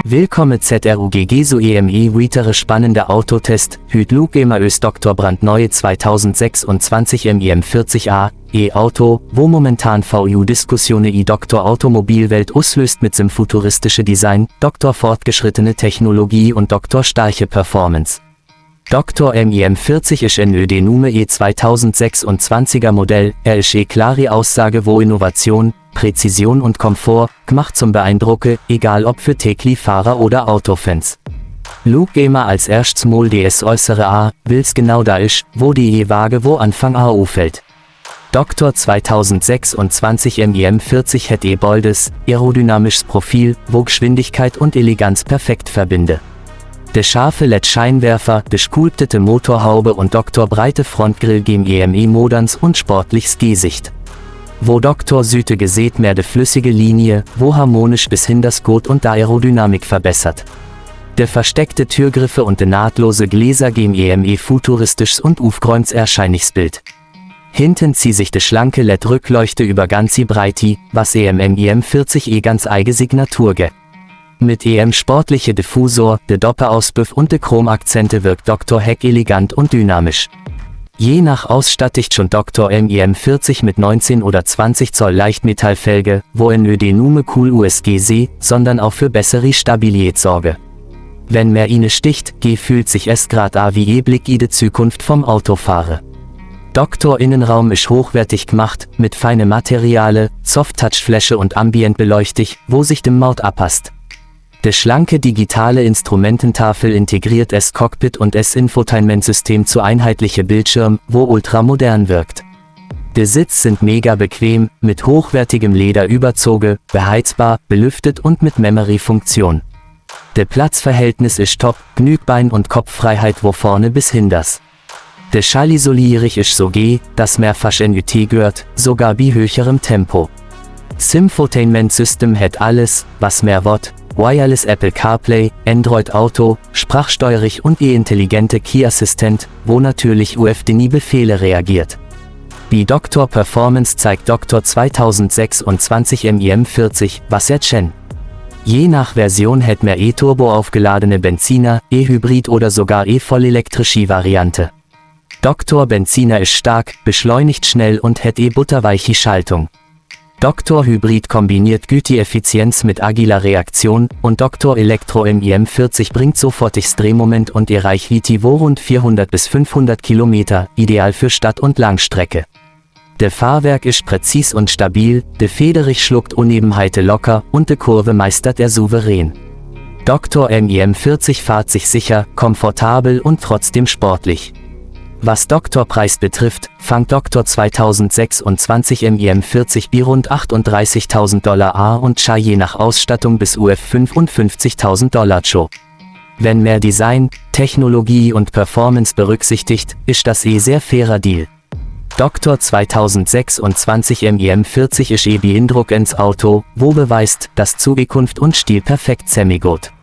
Willkommen ZRUGG so EME weitere spannende Autotest, hüt Luke immer Ös Dr. brandneue 2026 MEM40A, E-Auto, wo momentan VU-Diskussionen i Dr. Automobilwelt auslöst mit sim futuristische Design, Dr. fortgeschrittene Technologie und Dr. starke Performance. Dr. MEM40 ist ein Nume E2026er Modell, er ist klare Aussage wo Innovation, Präzision und Komfort, gemacht zum Beeindrucke, egal ob für Tekli-Fahrer oder Autofans. Luke Gamer als erstes Mal DS äußere A, will's genau da ist, wo die E-Waage wo Anfang AU fällt. Dr. 2026 MEM40 hat boldes, aerodynamisches Profil, wo Geschwindigkeit und Eleganz perfekt verbinde. Der scharfe LED-Scheinwerfer, der sculptete Motorhaube und Dr. breite Frontgrill geben EME moderns und sportliches Gesicht. Wo Dr. Süte gesät mehr de flüssige Linie, wo harmonisch bis hin das Gurt und der Aerodynamik verbessert. Der versteckte Türgriffe und de nahtlose Gläser geben EME futuristisches und aufgeräumtes Erscheinungsbild. Hinten zieht sich de schlanke LED-Rückleuchte über ganze Breite, was MEM40 ganz eigene Signatur ge. Mit sportliche Diffusor, de Doppelauspuff und de Chromakzente wirkt Dr. Heck elegant und dynamisch. Je nach ausstattigt schon Dr. MEM40 mit 19 oder 20 Zoll Leichtmetallfelge, wo Nume cool USG see, sondern auch für bessere Stabilität sorge. Wenn mehr ine sticht, fühlt sich es grad a wie Blick i de Zukunft vom Autofahrer. Dr. Innenraum ist hochwertig gemacht, mit feine Materiale, Soft-Touch-Fläche und Ambientbeleuchtung, wo sich dem Maut abpasst. Der schlanke digitale Instrumententafel integriert es Cockpit und es Infotainmentsystem zu einheitliche Bildschirm, wo ultramodern wirkt. Der Sitz sind mega bequem, mit hochwertigem Leder überzoge, beheizbar, belüftet und mit Memory-Funktion. Der Platzverhältnis ist top, genüg Bein- und Kopffreiheit wo vorne bis hinders. Der Schallisolierig ist so dass mehrfach NUT gehört, sogar bei höherem Tempo. Infotainment System hat alles, was mehr wort, Wireless Apple CarPlay, Android Auto, sprachsteuerig und intelligente Key-Assistent, wo natürlich UFDNI Befehle reagiert. Wie Dr. Performance zeigt Dr. 2026 MEM40, was chen. Je nach Version hat mehr E-Turbo aufgeladene Benziner, E-Hybrid oder sogar E-vollelektrische Variante. Dr. Benziner ist stark, beschleunigt schnell und hat butterweiche Schaltung. Dr. Hybrid kombiniert Güte-Effizienz mit agiler Reaktion und Dr. Elektro MEM40 bringt sofortiges Drehmoment und Reichweite wo rund 400 bis 500 Kilometer, ideal für Stadt- und Langstrecke. Der Fahrwerk ist präzis und stabil, der Federich schluckt Unebenheiten locker und de Kurve meistert er souverän. Dr. MEM40 fahrt sich sicher, komfortabel und trotzdem sportlich. Was Dr. Preis betrifft, fangt Dr. 2026 MEM40 bei rund $38.000 a und scha je nach Ausstattung bis $55.000 cho. Wenn mehr Design, Technologie und Performance berücksichtigt, ist das sehr fairer Deal. Dr. 2026 MEM40 ist beeindruckend ins Auto, wo beweist, dass Zukunft und Stil perfekt zusammengeht.